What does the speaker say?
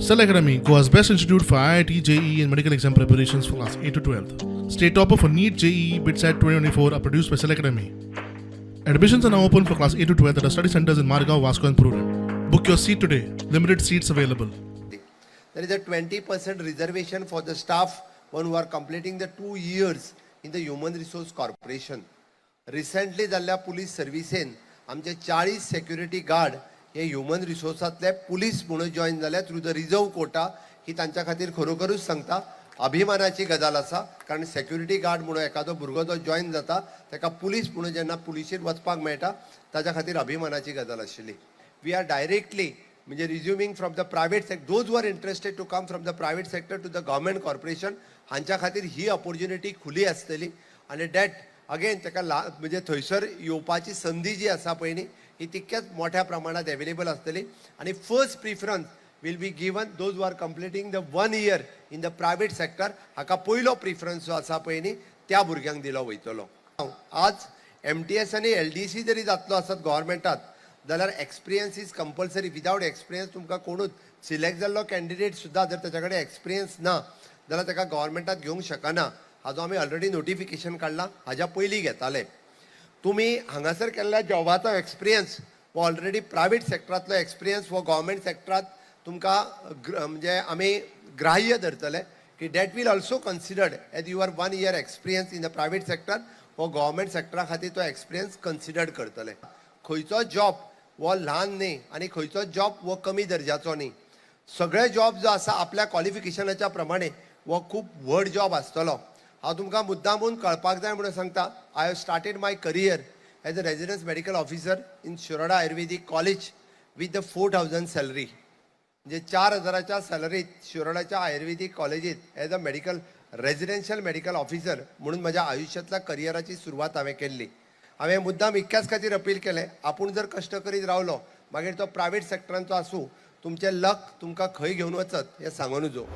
Cell Academy, Goa's best institute for IIT, JEE, and medical exam preparations for class 8 to 12. State topper for NEET, JEE, BITSAT 2024 are produced by Cell Academy. Admissions are now open for class 8 to 12 at our study centers in Margao, Vasco, and Prudent. Book your seat today. Limited seats available. There is a 20% reservation for the staff one who are completing the 2 years in the Human Resource Corporation. Recently जाल्ल्या police सर्विसेन आमचे 40 security guard हे human रिसोर्सांतले police म्हणून join जाले through the reserve Kota. ही तांच्या खातीर खरोखरूच सांगता, अभिमानाची गजाल आसा, कारण सेक्युरिटी गार्ड म्हणून एखादो भुरगो जो जॉयन जाता, ताका पुलीस म्हणून जेन्ना पुलिशेन वचपाक मेळटा, ताच्या खातीर अभिमानाची गजाल आशिल्ली. We are directly म्हणजे resuming from the private sector, those who are interested to come from the private sector to the government corporation, हांच्या खातीर ही ऑपॉर्च्युनिटी खुली आसतली. आनी that again ताका ला म्हणजे थंयसर येवपाची संदी जी आसा पळय न्ही, ही तितक्याच मोठ्या प्रमाणात अवेलेबल आसतली. आनी first preference will be given those who are completing the one year in the private sector. हाका पयलो प्रिफरन्स जो आसा पळय न्ही, त्या भुरग्यांक दिलो वयतलो. आज एमटीएस आनी एलडीसी जरी जातलो आसत गव्हर्मेंटात जाल्यार experience is compulsory. Without experience तुमकां कोणूच सिलेक्ट जाल्लो कॅन्डिडेट सुद्दां जर ताच्या कडेन एक्सपिरियन्स ना जाल्यार ताका गव्हर्मेंटात घेवंक शकना. हाजो आमी ऑलरेडी नोटिफिकेशन काडलां. हाज्या पयलीं घेताले. तुमी हांगासर केल्ल्या जॉबाचो एक्सपिरियन्स हो ऑलरेडी प्रायवेट सेक्टरांतलो एक्सपिरियन्स हो गव्हर्मेंट सेक्टरांत तुमकां म्हणजे आमी ग्राह्य धरतले की that will also considered as your one year experience in the private sector. हो गव्हर्मेंट सेक्टरा खातीर तो एक्सपिरियन्स कन्सिडर्ड करतले. खंयचो जॉब हो ल्हान न्ही आनी खंयचो जॉब हो कमी दर्जाचो न्ही. सगळे जॉब जो आसा, आपल्या क्वॉलिफिकेशनाच्या प्रमाणे हो खूब व्हड जॉब आसतलो. हांव तुमकां मुद्दामून कळपाक जाय म्हणून सांगता, I have started my career as a resident medical officer in Shiroda Ayurvedic College with the 4,000 salary. म्हणजे 4,000च्या सॅलरीत शिरोडाच्या आयुर्वेदीक कॉलेजीत as a medical residential medical officer म्हणून म्हज्या आयुश्यांतल्या करियराची सुरवात हांवें केल्ली. हांवें मुद्दाम इतक्याच खातीर अपील केलें, आपूण जर कश्ट करीत रावलो, मागीर तो प्रायवेट सेक्टरांचो आसूं, तुमचें लक तुमकां खंय घेवन वचत हें सांगू नजो.